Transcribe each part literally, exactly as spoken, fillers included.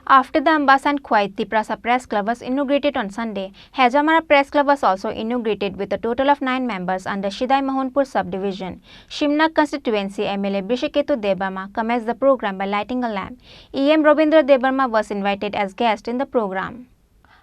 After the Ambasa and Khowai, Tiprasa Press Club was inaugurated on Sunday. Hejamara Press Club was also inaugurated with a total of nine members under Sidai Mohanpur subdivision. Shimnak constituency M L A Brishaketu Debbarma commenced the program by lighting a lamp. E M Rabindra Debbarma was invited as guest in the program.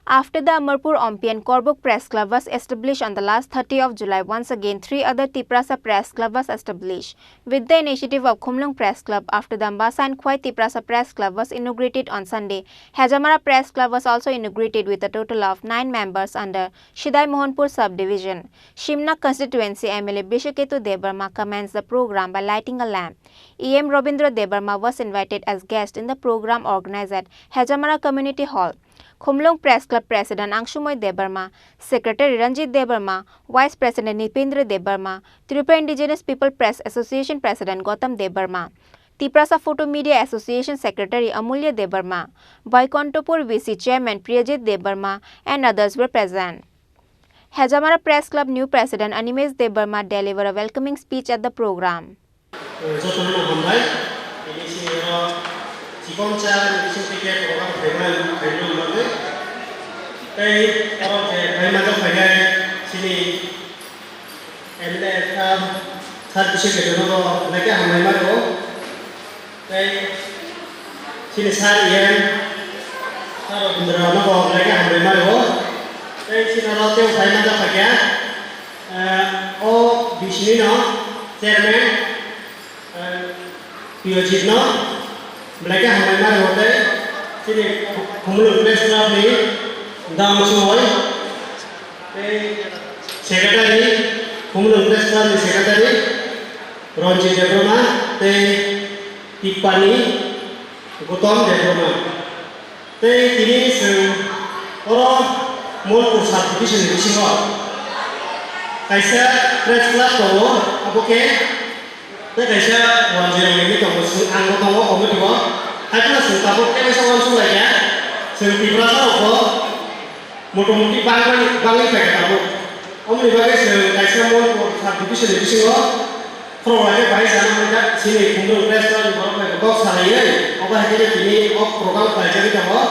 After the Amarpur Ompi and Korbuk Press Club was established on the last thirty of July, once again three other Tiprasa Press Club was established. With the initiative of Khumlwng Press Club, after the Ambasa and Khowai, Tiprasa Press Club was inaugurated on Sunday. Hejamara Press Club was also inaugurated with a total of nine members under Sidai Mohanpur subdivision. Shimnak constituency M L A Brishaketu Debbarma commenced the program by lighting a lamp. E M Rabindra Debbarma was invited as guest in the program organized at Hejamara Community Hall. Khumlwng Press Club President Angsumoi Debbarma, Secretary Ranjit Debbarma, Vice President Nipendra Debbarma, Tripura Indigenous People Press Association President Gautam Debbarma, Tiprasa Photo Media Association Secretary Amulya Debbarma, Vaikuntapur V C Chairman Priyajit Debbarma and others were present. Hejamara Press Club new President Animesh Debbarma delivered a welcoming speech at the program. Jotono hambai. Tini sini oro chikon cha, tini sini tike program khaimani, khaimani bagwi. Tei oro je khaima jok khainai sini M L A sir, sir bisi khe jotono belai khe hambai mano. Tei sini sir E M, sir Rabindra no bo belai khe hambai mano. Tei sini oro tei khaima jok khaikha. Eh, o bisini no chairman, eh, Piyojit no belai khe hambai ma rwtwi chini Khumulwng Press Club ni dam chumui tei secretary, Khumulwng Press Club ni secretary Ranjit Debbarma tei Tipani Gautam Debbarma. Tei tini chwng oro Mohanpur sub division ni bisingo kaisa press club tongo, abo khe tei kaisa wanjwi rang ni tongo, chwng ang bo tongo committee o. Hai phano chwng tabuk tei kaisa uansuk lai kha, chwng Tiprasa rok bo motamuti bangmani, bangwi phaikha tabuk. Omoni bagwi chwng kaisa Mohanpur sub division ni bisingo khorok lai khe bahai sana hwnjak chini Khumulwng Press Club ni borok bai kok salaiwi, obo hai khe tini o program khlaijagwi tongo.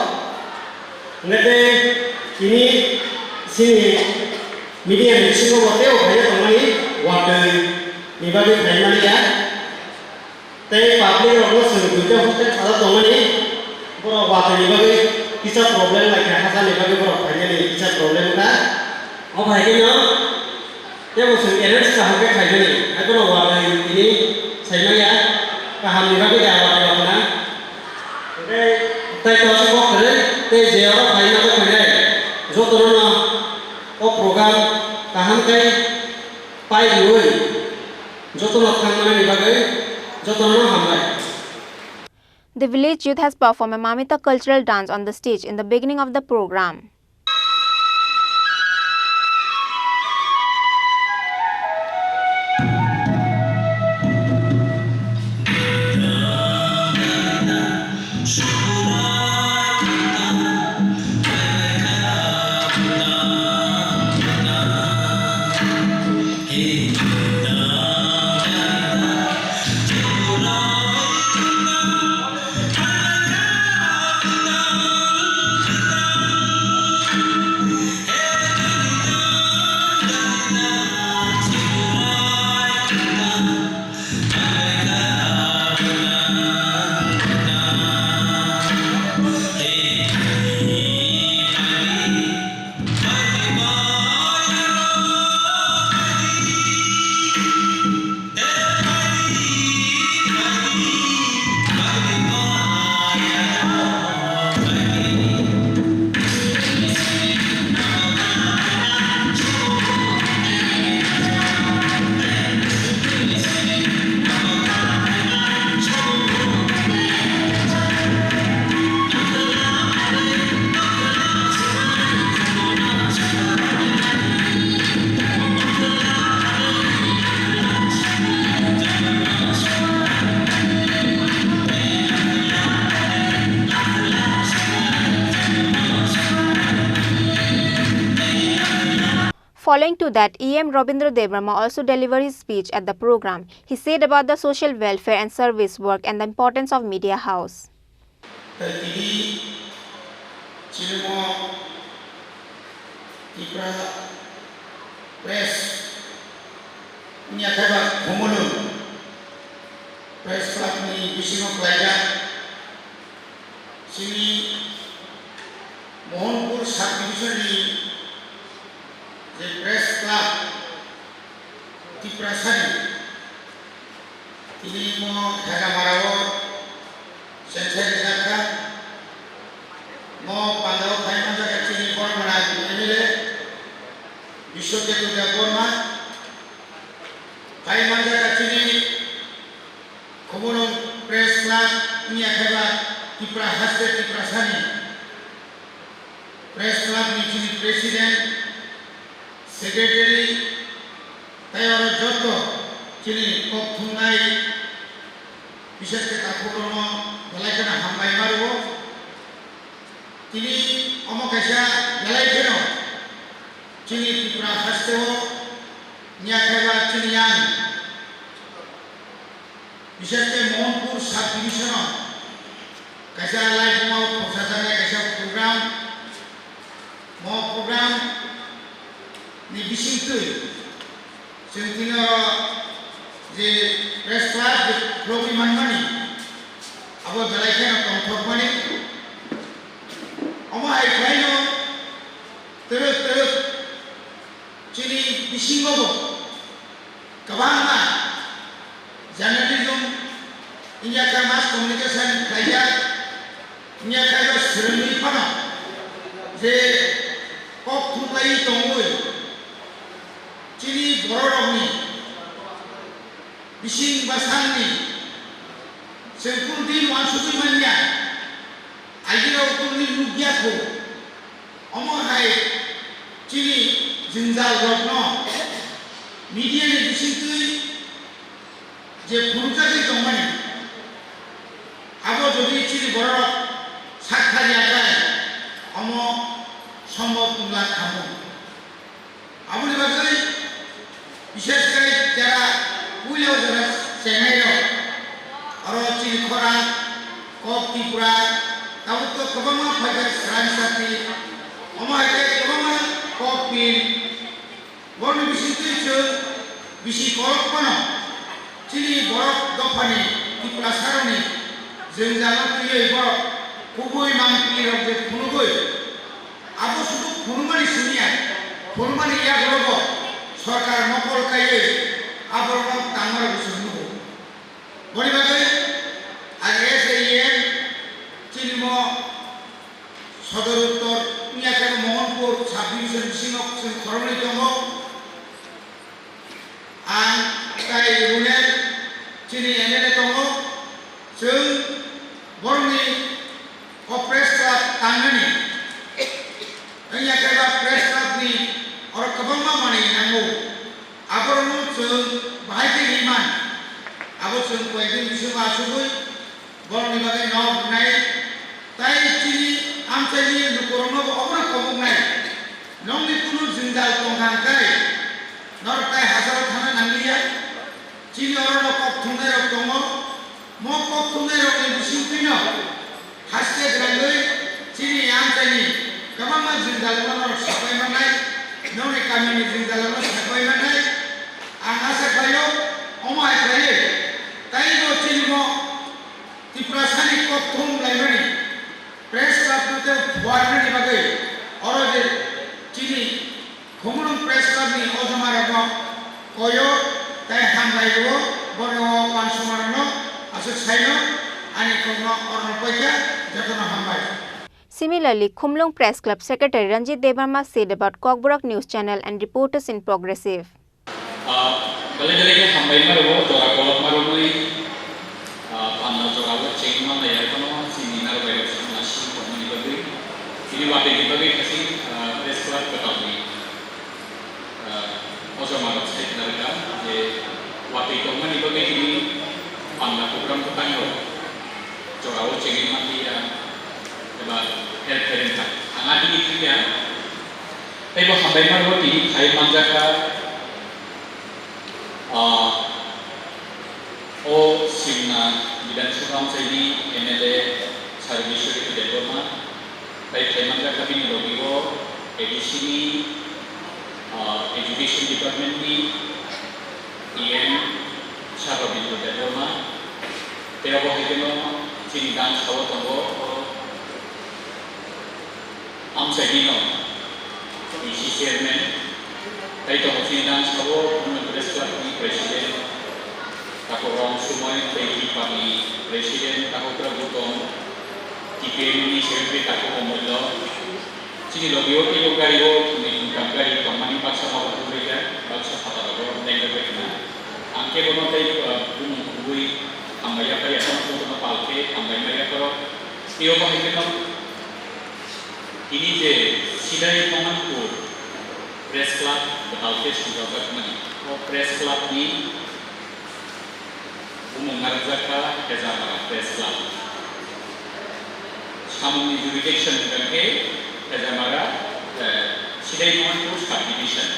Hwnkhe tei tini chini media ni bisingo bo tei o phaiwi tongmani watwi ni bagwi phaimani ya. Tei public rokno chwng duita hostel sajak tongmani, borok watwi ni bagwi kisa problem lai kha, hachal ni bagwi borok phainani kisa problem wngkha. O hai kheno teibo chwng arrange kaham khe khaimani, hai bono watwi tini saimanya kaham ni bagwi da watwi rok na. Hwnkhe tei to se kok kwrwi tei je oro phaima khe phainai jotono no o program kaham khe pai riwi jotono thang manani bagwi jotono hambai. The village youth has performed a Mamita cultural dance on the stage in the beginning of the program. Following to that, E M Rabindra Debbarma also delivered his speech at the program. He said about the social welfare and service work and the importance of media house. Tini Chini omo Tripura Press wngya khe ba Khumulwng Press Club ni bisingo khlaijak. Chini Mohanpur Sub Division ni je Press Club Tiprasani, tini mo Hejamara o sensai rijak kha. Mo pandao phai manjak kha chini Bormana M L A Biswaketu Debbarma, phai manjak kha chini Khumulwng Press Club wngya khe ba Tipra haste Tiprasani Press Club ni chini President, Secretary, tei oro joto chini kok thumnai, bishesh khe takhukrokno belai kheno hambai ma rwo. Tini omo kaisa belai kheno chini Tripura hasteo wngya khe ba chini yang Bishesh khe Mohanpur Sub Division o kaisa laibuma o khorsajaknai kaisa program. Mo program ni bisingtwi chwng tini oro je press club je khulogwi manmani abo belai kheno tongthokmani. Omo hai khlaino twrwk twrwk chini bisingo bo kwbangma journalism wngya khe mass communication khlaijak, wngya khe bo swrwngwi phano je kok thuklaiwi tongwi chini bororokni bising bwsangni chwng kunu din uansugwi manya, aigirok tongwi nukya kho. Omo hai chini jwngjal rokno media ni bisingtwi je phunukjagwi tongmani, abo jodi chini bororok sak thani akhai, omo sombhob wngla khamu. Aboni bagwi bishesh khe jara puila o jora chengnai rok, oro chini khorang kok Tripura, tabuk to kwbangma phaikha Srani Sati, omo hai khe kwbangma kok pin, borokni bisingtwi chwng bisi kolok phano chini borok dophani Tiprasarokni jwngjalo twiwi borok kubui mangpili rok je phunugwi, abo sudu phunukmani simi ya, phunukmani yagulogo sorkar mokol kaiwi aborokno tangmarok se nugo. Boni bagwi ang S A E M chini mo Sodor Uttor wngya khe Mohanpur sub division bisingo chwng khoroknwi tongo. Ang tai Runel chini M L A tongo. Chwng borokni o press club tangnani wngya khe ba press club ni oro kwbangma manwi nango. Aborokno chwng bahai khe ri man. Abo chwng koyekdin bisingo achugwi borokni bagwi nok rwnai, tai chini amchaini lukurokno bo obono koboknai. Nokni kunu jwngjal tongkha hwnkhe norok tai hachalo thangna nangliya. Chini orono kok thumnairok tongo. Mo kok thumnairokni bisingtwino haste gwnangwi chini amchaini kwbangma jwngjalono norok sapai mannai, nokni kamini jwngjalono sapai mannai. Ang asa khlaio, omo hai khlaiwi taibo chini mo Tiprasani kok thum laimani press club no tei phuarnani bagwi oro je chini Khumulwng Press Club ni ojomarokno koyo tei hambai rwo, bono o uansukmarokno aswk saino ani kokno orno poikha, jotono hambai. Similarly, Khumulwng Press Club Secretary Ranjit Debbarma said about Kokborok News Channel and reporters in progressive. Ah, belai belai khe hambai ma rwo, jora kolok ma rwgwi, ah, panda jora o cheng ma nai ya phano chini narwk bai rok song na sing tongmani bagwi, chini watwi ni bagwi khe chini, ah, press club kwtal ni, ah, ojomarok sai khna rwkha je watwi tongmani bagwi chini panda program kwtang rok jora o chengwi man liya eba help khe rwkha. Ang a bini thangya. Tei bo hambai mano tini phai manjakha, ah, o Simna Bidhan Sabha amchaini M L A Sir Biswajit Debbarma, Tei khlaimanjak kha bini logi o A D C ni, ah, Education Department ni E M Sir Rabindra Debbarma, tei abo hai kheno chini dang sao tongo, o amchaini no B C chairman, tei tongo chini dang sao Women Press Club ni president, Takurong Sumai, tei Tripani president, Takugra Gautam, T P M ni secretary Takurong Mondo, Chini logi o teibo gari o thumni thumtham gari tongmani baksa nogo tubui kha, baksa phataro lengjabai khna. Ang kebo no tei, uh, bumung kubui hambai yaphar ya, kono kono pal khe hambai ma yapharo. Tei obo hai kheno tini je Sidai Mohanpur Press Club bwtal khe swngjak mani. O Press Club ni Bumung narwkjak kha Hezamara Press Club. Samungni jurisdiction hwnkha khe Hezamara, eh, Sidai Mohanpur Subdivision.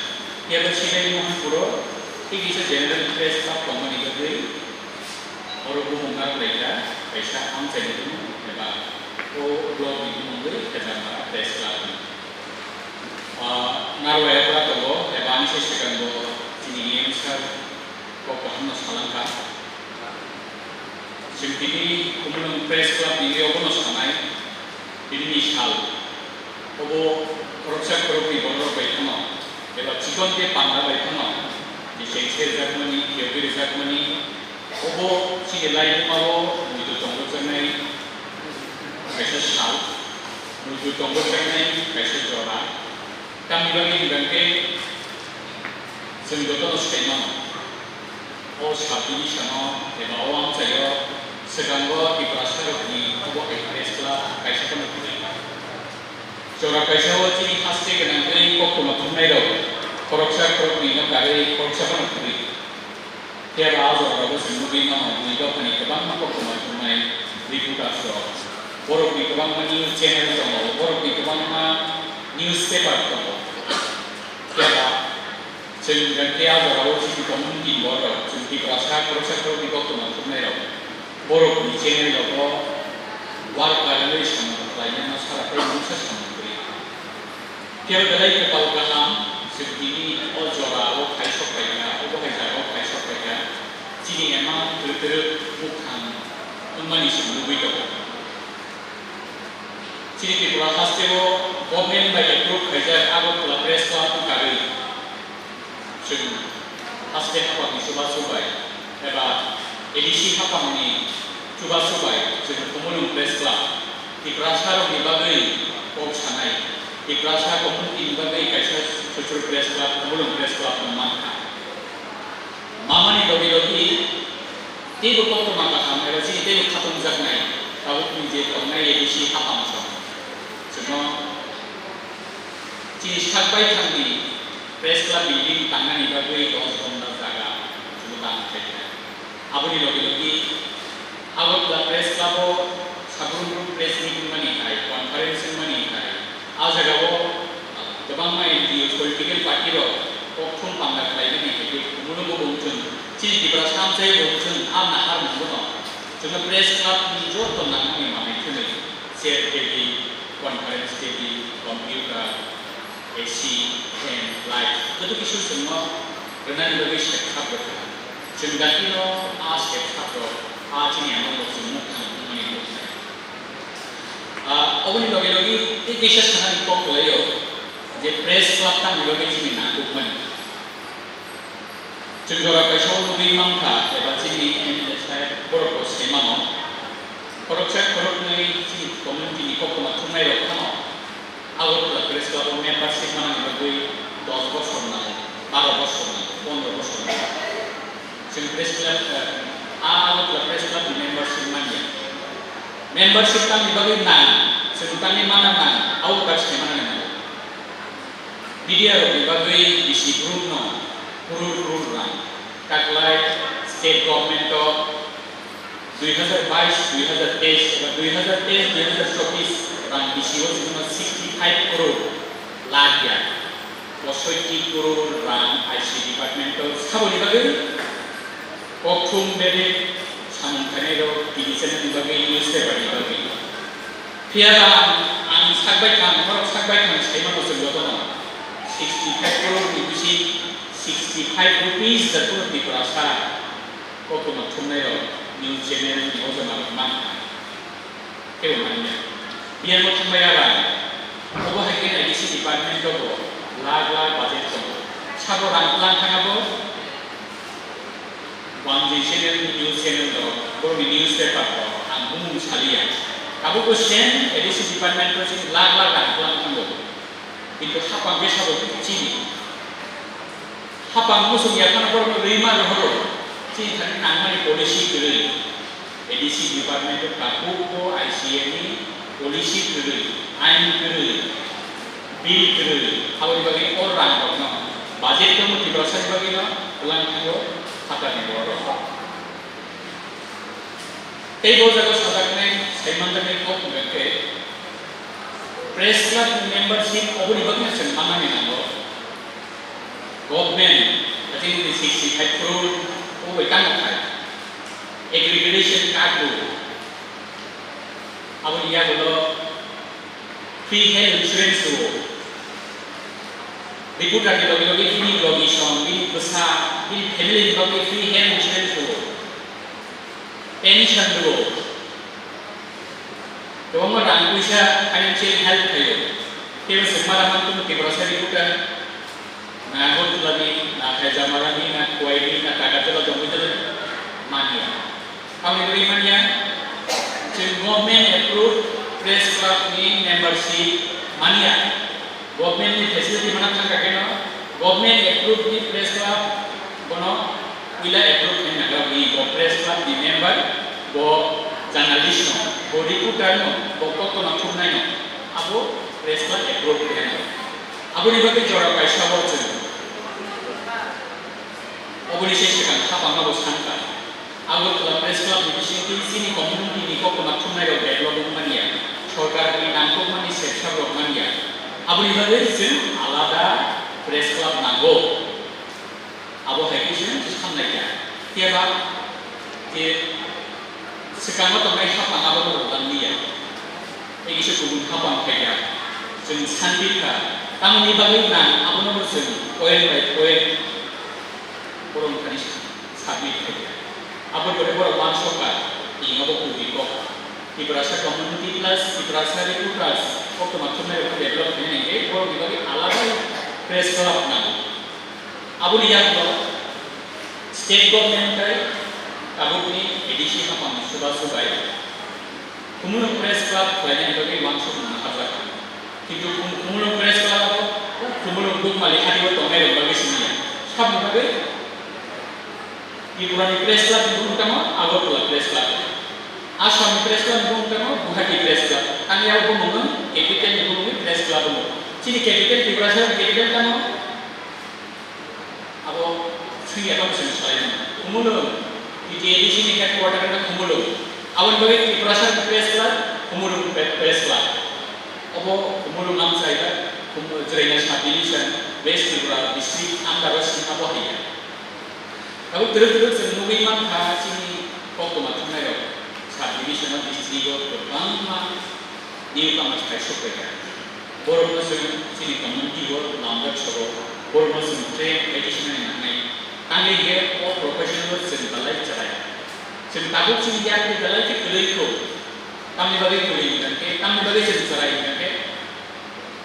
Phiya bo Sidai Mohanpuro thik kisa General Press Club tongmani bagwi oro bumung narwk lai kha, kaisa amchaini bumung eba o block ni bumung bai Hezamara Press Club hwnwi. Ah, narwk lai kha tongo, eba ani se swkang bo chini E M sir kok kaham no salang kha. Chwng tini Khumulwng Press Club ni obo no sanai, tini ni sal obo khoroksa khoroknwi borok rok bai phano, eba chikon tei panda bai phano, je chengse rwjakmani, phiyogwi rwjakmani, obo chini laibuma o muitu tongjaknai kaisa sal, muitu tongjaknai kaisa jora. Tamni bagwi hwnba khe chwng jotono sai mano, o subdivision-o eba o amchaio swkango Tiprasarokni obo hai press club kaisa phano kwrwi. Jora kaisa-o chini haste gwnangwi koktwma thumnairok khoroksa khoroknwino karwi khoroksa phano kwrwi. Phiya ba o jorao chwng nugwi mano, bini dophani kwbangma koktwma thumnai reporters rok, borokni kwbangma news channel tongo, borokni kwbangma newspaper tongo. Phiya ba chwng hwnkhe a jorao chini community ni borok rok, chwng Tiprasa khoroksa khoroknwi koktwma thumnai rok, borokni channel rogo work barwi samung khlainani sara tei mungsa samung kwrwi. Phiya belai kwpal kaham, chwng tini o jora o khai sok pai kha, obo hai jaga o khai sok pai kha, chini ema kwrwk kwrwk mukhang wngmani chwng nugwi tongo. Chini Tripura haste o government bai approve khaijak Agartala Press Club ni karwi. Chwng haste haphangni chubachu bai eba A D C haphangni chubachu bai chwng Khumulwng Press Club, Tiprasarokni bagwi kok sanai, Tiprasa community ni bagwi kaisa social press club, Khumulwng Press Club no mankha. Mamani logi logi teibo koktwma kaham eba chini teibo khatungjaknai tabukni je tongnai A D C haphang song. Chwngno chini sak baithangni Press Club building tangnani bagwi dos ghonta jaga chwngno dan khlaikha. Aboni logi logi Agartala Press Club o sabrumbruk press meet wngmani hai, conference wngmani hai, a jagao kwbangma N G O, political party rok kokthum panda khlaimani hai khe Khumulwngo bo wngthung, chini Tiprasa amchaio bo wngthung, a nahar mungbono chwngno Press Club ni joto nangmani manwi thwnwi chair table, conference table, computer, A C, fan, light, joto kisu chwngno rwnani bagwi sep sap rwkha. Chwng dakti no a sep sap rok a chini amang rok chwng nuk thang wngmani nuk thai. Ah, oboni logi logi tei kisa sanani kok kwlaio je press club tamni bagwi chini nangkukmani. Chwng jora kaisa o nugwi mankha eba chini M L A saheb borok bo sai mano. Khoroksa khoroknwi chini community ni koktwma thumnai rok phano Agartala Press Club o membership manani bagwi dos bosor nango, baro bosor nango, pondro bosor nango. Chwng Press Club, eh, a Agartala Press Club ni membership manya. Membership tamni bagwi nang, chwng tamni mana nang, abo bai sai manani nango. Media rokni bagwi bisi brumno crore crore rang taklai state government o dui hazar bais, dui hazar teis eba dui hazar teis, dui hazar chobbish rang bisi o chwngno sixty five crore lakh ya, posoiti crore rang I C department o saboni bagwi. Kokthum bebak samung khainai rok T V channel ni bagwi, newspaper ni bagwi. Phiya ba ang, ang Ang sak bai kha, borok sak bai kha, sai mano chwng jotono sixty five crore ni bisi sixty five rupees da kunu Tiprasa koktwma thumnai rok news channel ni ojama rok man kha. Kebo manya. Biyang mo thangbai ya ba. Obo hai khe A D C department o bo lakh lakh budget tongo. Sabo rang tlang thang abo. Wanjwi channel ni news channel rok, borokni newspaper rok, ang bumung saliya. Tabukbo same A D C department o chini lakh lakh rang tlang thango. Kintu hapang khe sabo chini. Hapang muchung yaphano borokno rwima rohoro. Chini thani nangmani policy kwrwi. A D C department o tabukbo I C A ni policy kwrwi, ain kwrwi, bill kwrwi, aboni bagwi o rang rokno budget tongmo Tiprasa ni bagwi no kwlang thango phatar ni borok rok. Tei bo jaga sajaknai, saimanjaknai kok hwnkha khe press club ni membership oboni bagwi no chwng manani nango. Government, I think the sixty five crore o bai tamo khai. Aggregation card o. Aboni yagulo free health insurance o. Reporter ni logi logi bini logi song, bini bwsa, bini family ni logi free health insurance o. Pension o. Kwbangma rang puisa financial help khaio. Tei se mara man tong Tiprasa reporter. Na Agartala ni, na Haijamarani, na Kuwaini, na Takarjala, Jompuijala manya. Tamni bagwi manya, chwng government approved press club ni membership manya. Government ni facility mana thangkha keno, government approved ni press club bono puila approve khaina nagra bini bo press club ni member, bo journalist no, bo reporter no, bo koktwma thumnai no, abo press club approve khaina. Aboni bagwi jora kaisa bo chwng. Oboni se swkang hapang abo sankha. Agartala Press Club ni bisingtwi chini community ni koktwma thumnai rok develop wng manya, sorkar ni nangkukmani sepsap rok manya. Aboni bagwi chwng alada press club nango. Abo hai khe chwng samnai kha. Phiya ba je swkango tongnai hapang abono rwlang liya. Tei kisa kubun hapang phai kha. Chwng santi kha. Tamoni bagwi nang abono bo chwng point by point borok thani submit khaikha. Abo khe borok uansukha, tini obo kubui kok. Tiprasa community plus Tiprasa reporters koktwma thumnai rok develop khaina hinkhe borokni bagwi alada press club nango. Aboni yagulo state government tei tabukni A D C hapangni chubachu bai Khumulwng Press Club khlainani bagwi uansukmung naharjak. Kintu Khum-, Khumulwng Press Club o Khumulwng Bukmali hati o tongnai rok bagwi simi ya. Sabni bagwi Tripura ni Press Club ni bumung tamo Agartala Press Club. Assam ni Press Club ni bumung tamo Guwahati Press Club. Tang ya bumung capital ni bumung Press Club bumung. Chini capital Tiprasa ni capital tamo Abo swiya tamo chwng salai mano. Khumulwng, T T A D C ni headquarter wngkha Khumulwng. Aboni bagwi Tiprasa ni press club, Khumulwng pre-, press club. Obo Khumulwng amchaida, Khum-, Jwraina subdivision, West Tripura district under o simi abo haiya. Tabuk twrwk twrwk chwng nugwi mankha chini koktwma thumnairok subdivision o district o kwbangma newcomers kaisok paikha. Borokno chwng chini community o lamjak sogo, borokno chwng train khlai tisnani nangnai. Tangwi khe o profession o chwng belai chwrai. Chwng tabuk chini yakni belai khe kwrwi kho. Tamni bagwi kwrwi hwnkhe, tamni bagwi chwng chwrai hwnkhe,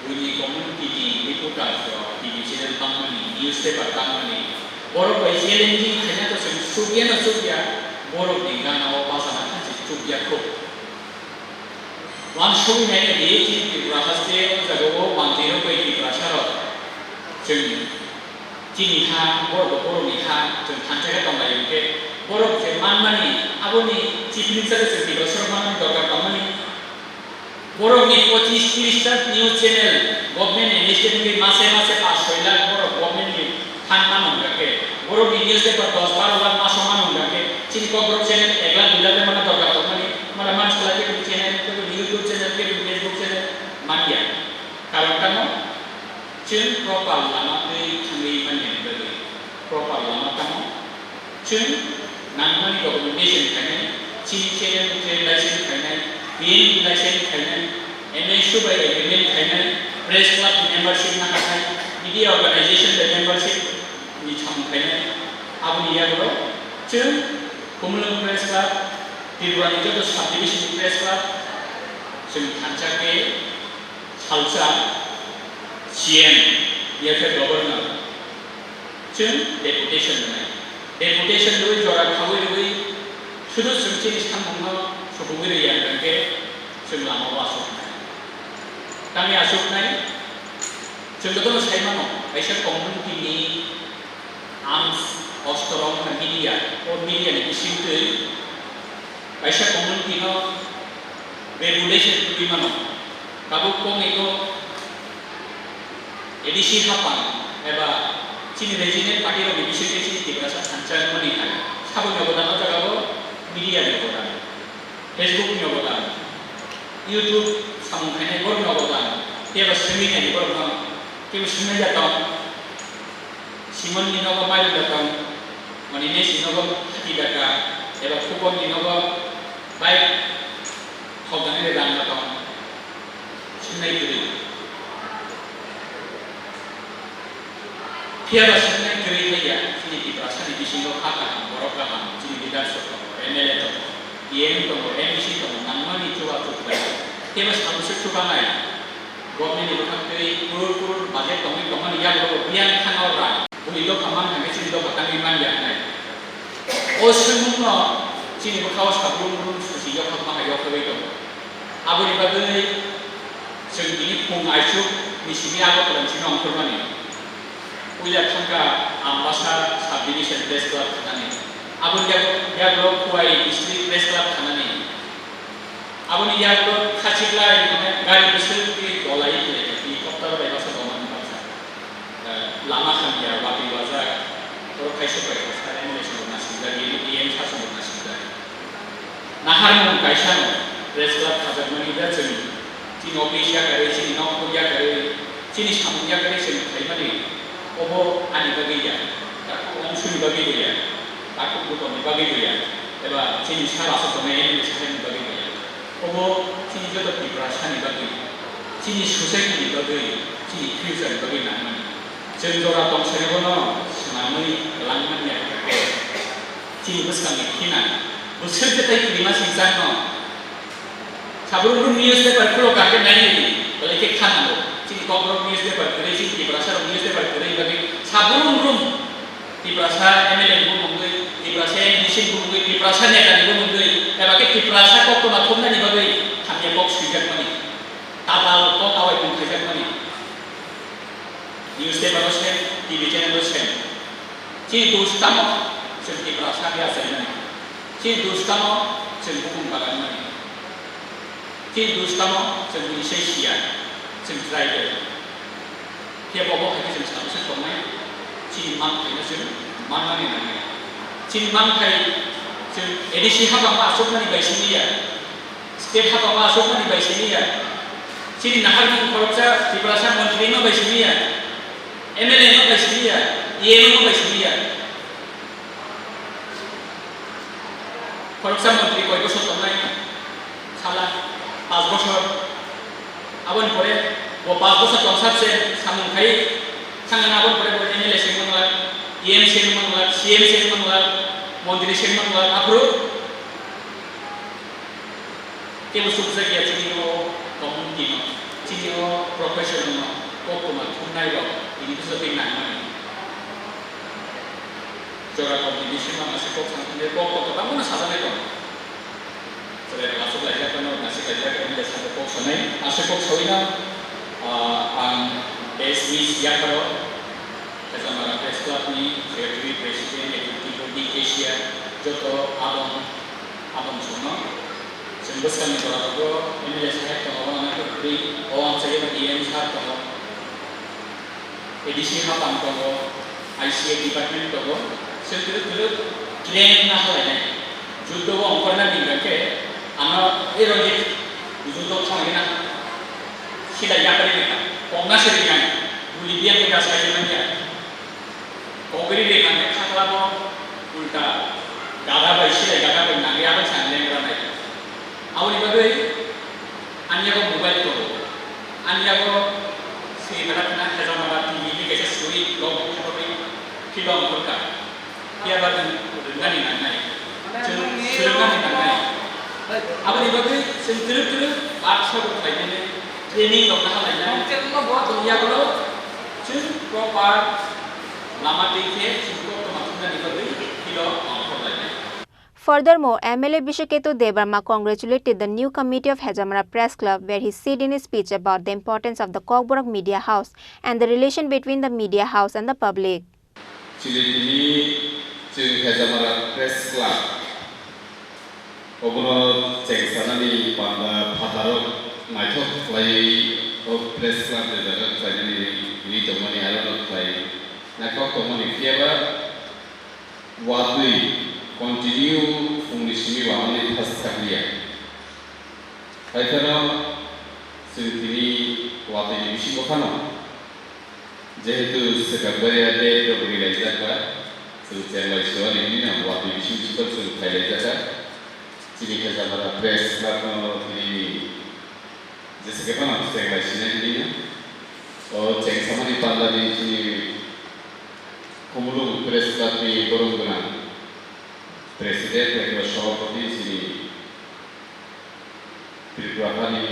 buini community ni reporters rok, T V channel bangmani, newspaper bangmani, borok bai challenging khaina to chwng chukya no chukya, borokni gana o bachana khe chwng chukya kho. Uansugwi naina di, chini Tripura haste o jaga o manjwi rok bai Tiprasa rok chwng chini ha, borok bo borokni ha, chwng thansa khe tong lai hwnkhe, borok je manmani, aboni chief minister chwng Tiprasa rok manmani dorkar tongmani. Borokni pochis tris ta news channel, government ni initiative ni mase mase paanch soi lakh borok government ni Phan mano hwnga khe, borokni newspaper dos baro lakh maso mano hwnga khe, chini Kokborok channel ek lakh dui lakh mano dorkar tongmani, mano mansa lai khe channel, khe YouTube channel, khe Facebook channel manya. Karon tamo, chwng proper lama twi thangwi manya ni bagwi. Proper lama tamo, chwng nangmani documentation khainai, chini channel ni license khainai, P N B license khainai, M S U bai agreement khainai, press club ni membership naharnai, media organization bai membership ni samung khainai, aboni yagulo chwng Khumulwng Press Club, Tripura ni joto subdivision ni press club, chwng thansa khe salsa C M, yakhe governor, chwng deputation rwnai. Deputation rwui jora khaui rwui sudu chwng chini samungno subugwi rwya hwnkhe chwng lamao asuknai. Tamni asuknai, chwng jotono sai mano, kaisa community ni arms, ostro wngkha media, o media ni bisingtwi kaisa community no regulation tubui mano. Tabuk kok ni kok A D C hapang eba chini regional party rok ni bisingtwi chini Tiprasa thansa wngmani hai saboni obodan o jaga o media ni obodan, Facebook ni obodan, YouTube samung khainai borok ni obodan, tei eba swngwi naidi borok no teibo swngwi ya tong. Simon ni nogo mairum da tong, Oninesh ni nogo hati da ka, eba Khubon ni nogo bike thok da nai rang da tong, swngwi kwrwi. Phiya ba swngwi kwrwi thai ya, chini Tiprasa ni bisingo kha kaham, borok kaham, chini leaders rok tongo, M L A tongo, E M tongo, M D C tongo, nangmani chubachu khlai. Phiya ba sabo se chubanai. Government ni bwkhak twi crore crore budget tongwi tongmani yagulo bo biyang thangwi rang bwlwi dopha man thangkhe chini dopha tangwi man ya hnai. O swngmungno chini bwkhao sabrung brung susi yokhakma hai yokhagwi tongo. Aboni bagwi chwng tini phung aichuk ni simi Agartala ni simi ongkhormani. Puila thangkha Ambasa Sub Division Press Club thanani. Aboni yagulo Khowai District Press Club thanani. Aboni yagulo khachiklai mane gari bwswk twi dolai khlaikha, tini helicopter bai baksa bomani baksa. Eh, lama hamya, watwi wajak, borok kaisa bai kha sa M L A song rok nasingjak, E M sasong rok nasingjak. Naharmung kaisa no press club khajakmani da chwng, chini office yakarwi, chini nok yakarwi, chini samung yakarwi chwng khaimani, obo ani bagwi ya, takhuk wngsuni bagwi bo ya, takhuk butorni bagwi bo ya, eba chini sara aswk tongnai M L A sahai ni bagwi bo ya. Obo chini joto Tiprasa ni bagwi, chini society ni bagwi, chini future ni bagwi nangmani. Chwng jora tongsairokno swnamwi kwlangmani ya khe chini bwskangni khina bwswk je tei kwrwima singchakno. Sabrumrok newspaper khulo kha khe nainai di, belai khe kha nango. Chini Kokborok newspaper kwrwi, chini Tiprasarok newspaper kwrwi bagwi sabrumrok Tiprasa M L A ni bumungwi, Tiprasa M D C ni bumungwi, Tiprasa neta ni bumungwi, eba khe Tiprasa koktwma thumnani bagwi hamya kok swijakmani, tatal kok awai tong khaijakmani. Newspaper o se, T V channel o se. Chini dos tamo chwng Tiprasa khe achaimani. Chini dos tamo chwng bukhung bagan mani. Chini dos tamo chwng bini se siya, chwng tribal. Phiya bo bo hai khe chwng sabo se tongnai, chini manthai no chwng manmani nangnai. Chini manthai chwng A D C hapang ma aswkmani bai simi ya, state hapang ma aswkmani bai simi ya. Chini naharmung khoroksa Tiprasa montri no bai simi ya, M L A no bai simi ya, E M no bai simi ya. Khoroksa montri koi bosor tongnai? Sala, panch bosor. Aboni pore bo panch bosor tongsa se samung khai, sangano aboni pore bo M L A se manglak, E M se manglak, C M se manglak, montri se manglak, aphuru kebo sukjak ya chini o community no, chini o profession no, koktwma thumnai rok, ini bwswk twi nangmani. Jora kok ni bisingo ang aswk kok sana thangwi kok kotor tamo no sajaknai tong. Chwrai rok aswk laijak phano, aswk laijak phano, le sabo kok sanai, aswk kok sawi no, ah, ang best wish yapharo, Khezamara Press Club ni Secretary, President, Executive Board ni cashier, joto abang, abang songno. Chwng bwskangni jora rogo M L A sahai tongo, ano kwrwi, o ang chayeno E M sir tongo. A D C hapang tongo, I C A department tongo, chwng kwrwk kwrwk claim na halainai. Juddo o ongkhorna bini hwnkhe ano, "Ei Ranjit, juddo thangwi na, silai yapri rikha, kongna se rinai, buli biyang khe gas kaisa manya." Kogri rikha hwnkhe khaklamo ulta gada bai silai gada bai nangwi aboni sani lengra nai. Aboni bagwi ani yago mobile tongo. Yago swi belak na hezamara tini ni kaisa suri blog ni khobor ni film wngkha. Phiya ba chwng rwngnani nangnai. Chwng swrwngnani nangnai. Aboni bagwi chwng twrwk twrwk workshop khlainani training rok naha lainai. Aboni yago chwng proper lama twi khe chwng koktwma thumnani bagwi philo wngkhor lainai. Furthermore, M L A Biswaketu Debbarma congratulated the new committee of Hezamara Press Club, where he said in his speech about the importance of the Kokborok Media House and the relation between the media house and the public. Chini tini chwng Hezamara Press Club obono chengsanani panda phataro naithok khlaiwi o Press Club ni jaga khlainani ri tongmani aro no khlai naithok tongmani phiya ba watwi continue phungni simi wahani thas thakliya. Haiphano chwng tini watwi ni bisingo phano jehetu swkang baiya date rok rilaijak ba, chwng chenglai suani hinwi no watwi bising bising chwng phailaijak kha. Chini Hezamara Press Club no tini jesa khe phano chenglai sinai hinwi no. O chengsamani panda ni chini Khumulwng Press Club ni borom gwnang President eba Sabhapati chini Tripura hani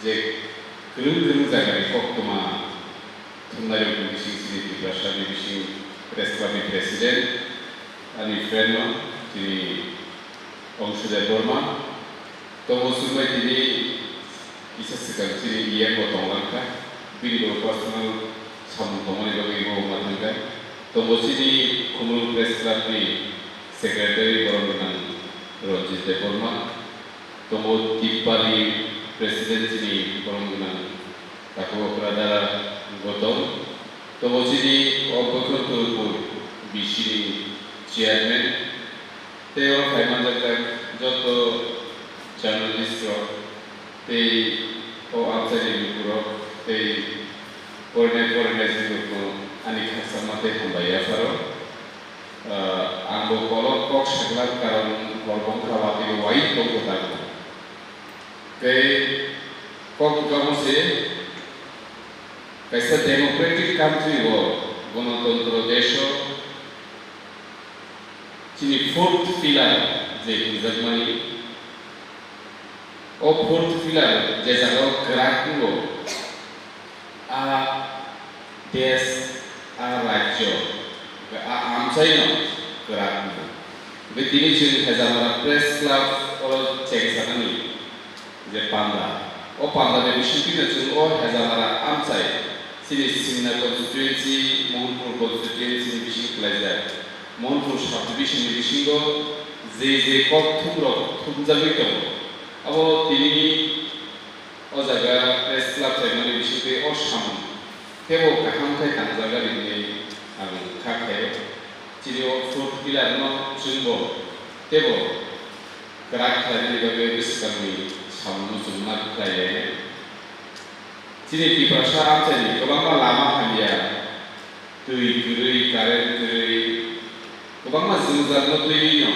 je kwrwng kwrwng jagani koktwma thumnairokni bising chini Tiprasani bising Press Club ni President ani friend no chini Ongsude Borma. Tongo swngbai tini kisa swkang chini E M bo tonglang kha, bini bo personal samung tongmani bagwi bo wngma thang kha. Tongo chini Khumulwng Press Club ni Secretary borom gwnang Ranjit Debbarma, tongo Tipari President chini borom gwnang Takhuk Okra Dara Gautam, tongo chini o Boikhonturpur B C ni Chairman, tei oro phai manjakjak joto journalist rok tei o amchaini lukurok tei porinai porinai jwngno ani khakchangma tei hambai yapharo. Ah, ang bo kolok kok sakna karon hor bongkha watwi bo wai tongkha tabuk. Tei kok bwkha se kaisa democratic country o, gonotontro desh o chini fourth pillar je hinjakmani, o fourth pillar je jagao kwrak wngo, a desh, a rajyo, a amchaino kwrak wngo. Hwnkhe tini chwng Hezamara Press Club o chengsanani je panda, o panda ni bisingtwi no chwng o Hezamara amchai chini Simna constituency, Mohanpur constituency ni bising khlaijak. Mohanpur subdivision ni bisingo je je kok thumrok thumjagwi tongo, abo tinini o jaga press club chaimani bisingtwi o samung kebo kaham khe tangjak ari hinwi ang kha khlaio. Chini o fourth pillar no chwngbo tebo kwrak khlainani bagwi bwskangni samungno chwng ma khlai lainai. Chini Tiprasa amchaini kwbangma lama hamya, twi kwrwi, current kwrwi, kwbangma jwngjal no twiwi no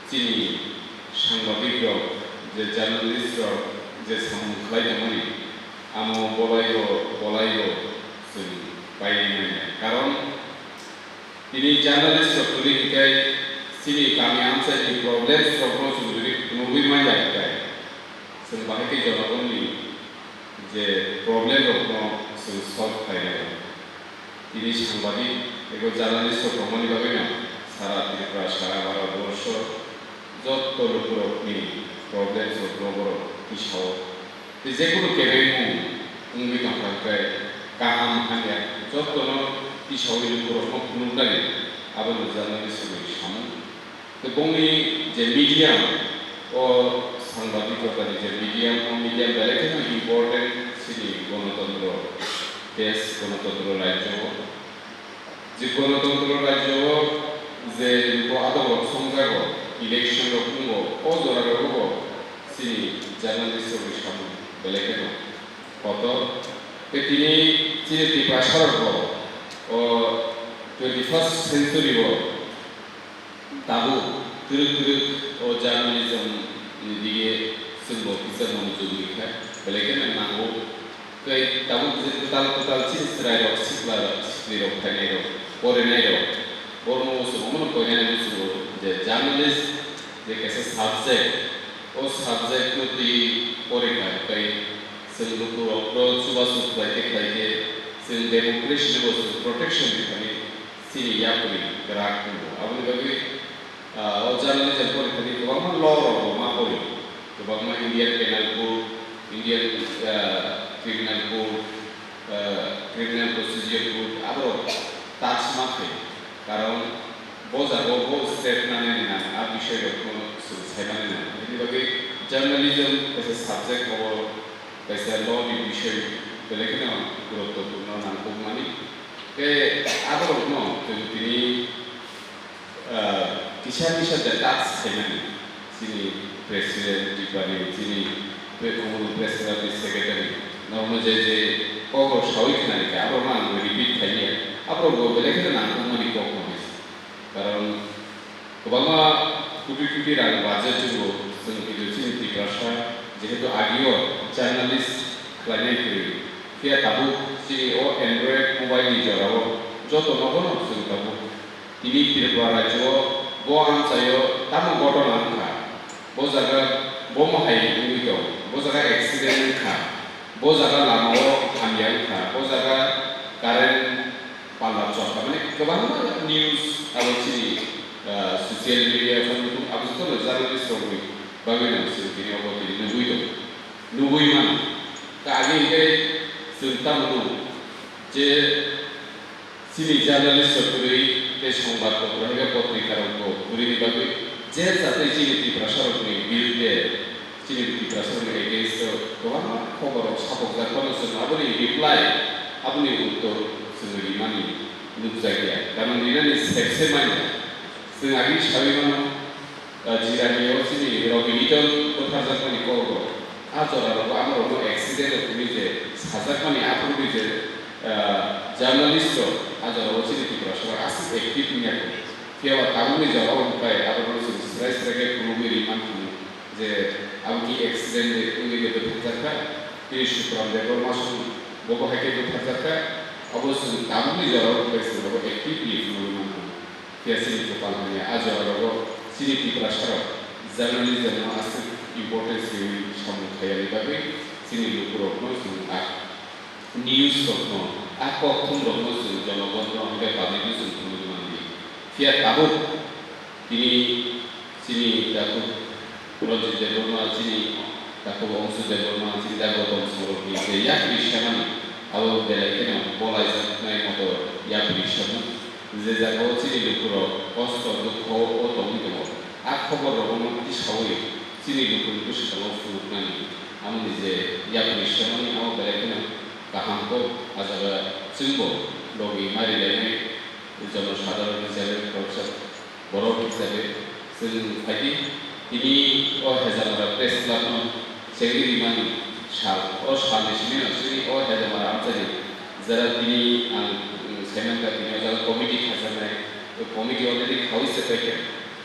chini sangbadik rok, je journalist rok je samung khlai tongmani, amo bolaibo bolaibo chwng painai manya. Karon tini journalist rok kwrwi hinkhe chini kami amchaini problems rokno chwng jodi phunugwi manya hinkhe chwng bahai khe jonogonni je problem rokno chwng solve khlainai. Tini sangbadik ebo journalist rok tongmani bagwino sara Tripura, sara Bharat borsho jotto lukurokni problems rokno borok tisao. Tei jekunu kebengmung wngwi tongkha hwnkhe kaham hamya jottono tisaui lukurokno phunuknani abono journalist rokni samung. Tei bongni je medium, o sangbadik jotani je medium, o medium belai kheno important chini gonotontro desh, gonotontro rajyo o. Je gonotontro rajyo o je bo adongrok songjago, election rok wngo, o jora rogo bo chini journalist rokni samung belai kheno kotor. Tei tini chini Tiprasa rok bo o twenty first century o tabuk twrwk twrwk o journalism ni dige chwngbo kisa monojog rikha, belai kheno nango Tei tabuk je kwtal kwtal chini chwrairok, sikla siklirok, phainairok, porinairok, borokno chwng omono poinani muchungo je journalist je kaisa subject, o subject no twi porikha, tei chwng lukurokno chubachu khlaikhe khlaikhe chwng democracy no bo chwng protection rwphani chini yapri kwrak wngo. Aboni bagwi Ah, o journalism porikha di kwbangma law rok bo ma pori, kwbangma Indian Penal Code, Indian, ah, Criminal Code, ah, Criminal Procedure Code, aborok touch ma khe, karon bo jaga o bo step nanani nang, a bisoi rok no chwng sai mani nang. Aboni bagwi journalism as a subject o kaisa law ni bisoi belai kheno guruttopurno nangkukmani. Tei aborok no chwng tini Ah, kisa kisa je task khaimani, chini president, tipani, chini pre-, umung president, secretary, norokno je je kok rok sawi khnani khe, aborokno ang repeat khailiya, aborok bo belai kheno nangkukmani kok hwnwi. Karon kwbangma koti koti rang budget tongo, chwng khe chini Tiprasa, jehetu agio journalist khlainai kwrwi, phiya tabuk chini o Android mobile ni jorao joto nogono chwng tabuk Tini Tripura rajyo o bo amchaio tamo ghotona wngkha, bo jaga bomo hai wngwi tong, bo jaga accident wngkha, bo jaga lamao hamya wngkha, bo jaga current pala chokha, mane kwbangma news abo chini, ah, social media phano abo jotono journalist rokni bagwi no chwng tini obo tini nugwi tong, nugwi mano. Ta age hwnkhe chwng tamo nung je Chini journalist rok kwrwi tei songbat potro hai khe potrika rok bo kwrwini bagwi je jatwi chini Tiprasa rokni biruddhe, chini Tiprasa rokni against o kwbangma khobor rok sapokjak phano chwng aboni reply, aboni uttor chwng rimani nukjakya. Karon rinani sep se manya. Chwng agini sawi mano, Ah, Jirani o chini Robi Idol butharjakmani kok rok. A jora rogo amo rogo accident rok hwnwi je sajakmani aphuru je, ah, journalist rok a jora o chini Tiprasa rok aswk active wngya kho. Phiya ba tabukni jora o hwnkhai abo no chwng srai srai khe phunugwi ri man thangwi je abo ki accident de wngwi de butharjak kha. Tini Sukram Debbarma song bo bo hai khe butharjak kha. Abo chwng tabukni jora o hwnkhai chwng abo active ni phunugwi man thangwi. Phiya chini kwpal hamya, a jora rogo chini Tiprasa rok journalism no aswk importance riwi samung khaiyani bagwi chini lukurokno chwng a news rokno, a kokthum rokno chwng jonogonno hwnkhe public no chwng phunugwi mandi. Phiya tabuk tini chini takhuk Ranjit Debbarma, chini takhuk Ongsu Debbarma, chini da Gautam Songh rokni je yapri semani abo belai kheno bolaijaknai moto yapri semung. Je jagao chini lukurok kosto dukho o tongwi tongo, a khobor rokno tisawi chini lukurok bwskango phunuknani amoni je yapri semani abo belai kheno kaham kok. A jaga chwngbo logi mari lainai jonosadharon hisabe khoroksa Borok hisabe chwng phaidi, tini o Hejamara Press Club no chengwi rimani sal. O salni simi no chini o Hejamara amchaini jera tini ang, mm, saimankha tini o jaga committee khajaknai. O committee already khawi se paikha.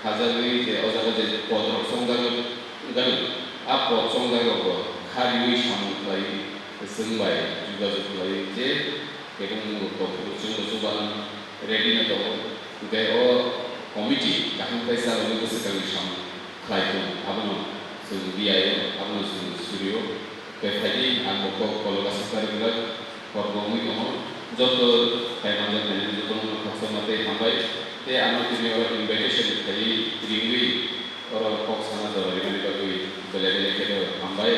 Khajagwi je o jaga je pod rok chongjagwi gano, a pod chongjak rok bo kha riwi samung khlaiwi chwng bai jogajog khlaiwi je kebengmung rok tongphuru chwngno chubanan ready no tongo. Hwnkhe o committee kaham khe chalogwi bwswkangni samung khlai tongo, abono chwng diyaio, abono chwng surio. Tei phaidi ang bo kok kolokasukari glak, kormo wngwi tongo. Joto phai manjak nai jotono khakchangma tei hambai. Tei ano tini oro invitation khaiwi ringwi oro kok sana jora rimani bagwi belai belai kheno hambai.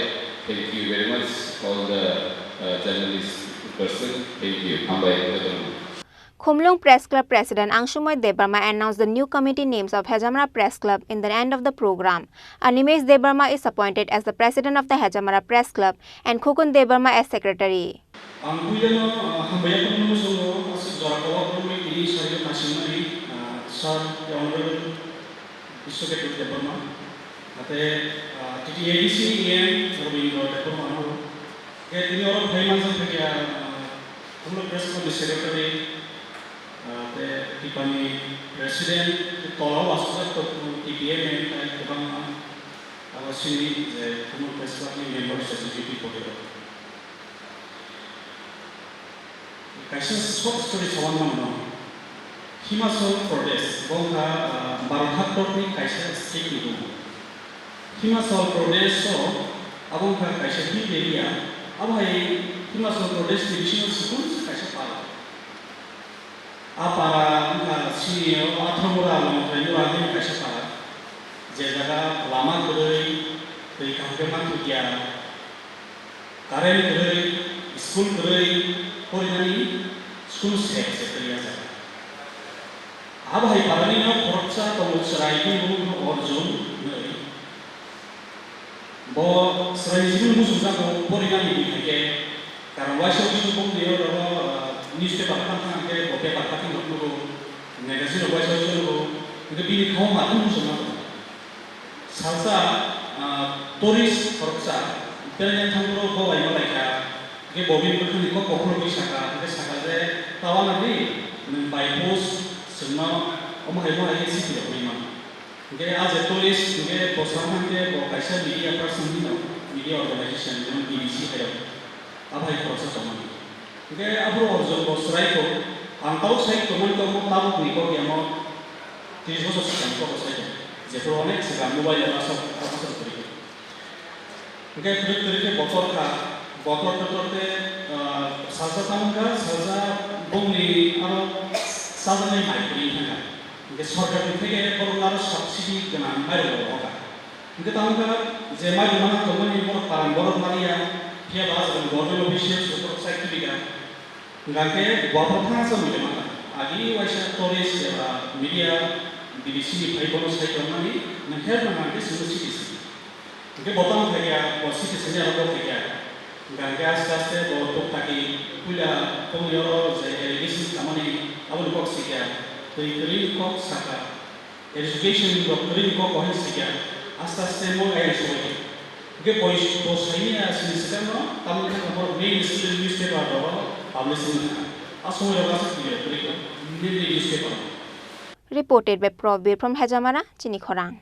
Thank you very much all the, uh, journalist person. Thank you. Hambai jotono. Khumlwng Press Club President Angsumoi Debbarma announced the new committee names of Hejamara Press Club in the end of the program. Animesh Debbarma is appointed as the President of the Hejamara Press Club and Khukun Debbarma as Secretary. Ang puilano, ah, hambai yaphangno muchungo, aswk jora kolok romwi tini sari naisingmani, ah, Sir Honorable Biswaketu Debbarma, ate, ah, T T A D C E M Robindra Debbarma no, khe tini oro phai manjak khe, ah, Khumlwng Press Club ni Secretary, ah, tei Tipani President, tei tola o achukjak tok T P M M tai kwbangma, abo chini je Khumlwng Press Club ni member, executive body rok. Kaisa short story sawan mano. Himachal Pradesh, bo wngkha, ah, Bharat haktokni kaisa state ni bumo. Himachal Pradesh o abo wngkha kaisa hill area, abo hai Himachal Pradesh ni bisingo sikon se kaisa para. A para wngkha chini o Athamura, Longtraimura hwnwi kaisa para. Je jaga lama kwrwi, twi kaham khe manthokia, current kwrwi, school kwrwi, porinani school sep sep kwrwi a jaga. Abo hai parani no khoroksa tongo chwrai bini bumung no Arjun hwnwi. Bo chwraini chibini muchungjago porinani bini hai khe, karon waisa waisa bumung ni oro, ah, newspaper kha thang khe bo paper cutting rok nugo, magazine rok waisa waisa nugo, hwnkhe bini thangma khe muchungma tongo. Salsa, ah, tourist khoroksa, Italian thangphuru bo bai malaikha, hwnkhe bo bini bwkhani kok kokhulogwi sakha, hwnkhe sakha je, "Tawana di, nwng by post chwngno omo hai bo hai khe chithi rok hwnwi mano." Hwnkhe a je tourist, hwnkhe bo sakha hwnkhe bo kaisa media person hwnwi no, media organization, jemon B B C hai rok. Abo hai khoroksa tongmani. Hwnkhe aphuru Arjun bo swrai kho, ang tabuk sai tongmani tongmo tabukni kok yamo tris bosor swkangni kok sai tong. Jephuru onek swkang mobile o aswk, aswk kwrwi kha. Hwnkhe kwrwi kwrwi khe botor kha, botor totor khe, ah, salsa tamo kha, salsa bongni aro chajaknai mai kwrwi thangkha. Hwnkhe sorkarni theke borokno aro subsidy gwnang mairok rwkha. Hwnkhe tamo khe je mai rwmani tongmani borok karon borok maliya, phiya ba aswk government officials rok borok sai khibi kha. Hwnkhe bo aphuru thangsa mui rwmani agi waisa tourist eba media B B C ni phai bono sai tongmani, nwng her nang hwnkhe chwngno citizen. Hwnkhe bo tamo khaikha, bo citizen ni aro bo khaikha. Hwnkhe aste aste bo tok thaki puila tongni oro je allegation khamani aboni kok sikha, twi kwrwi kok sakha. Education rok kwrwi kok hai sikha, aste aste mo ai soi. Hwnkhe bo, bo saini a sini sikha no, tamni thangma borok mainstream newspaper rok publishing kha. A somoi rok aswk twi kwrwi kha, mainly newspaper. Reported by Probir from Hajamara, Chini Khorang.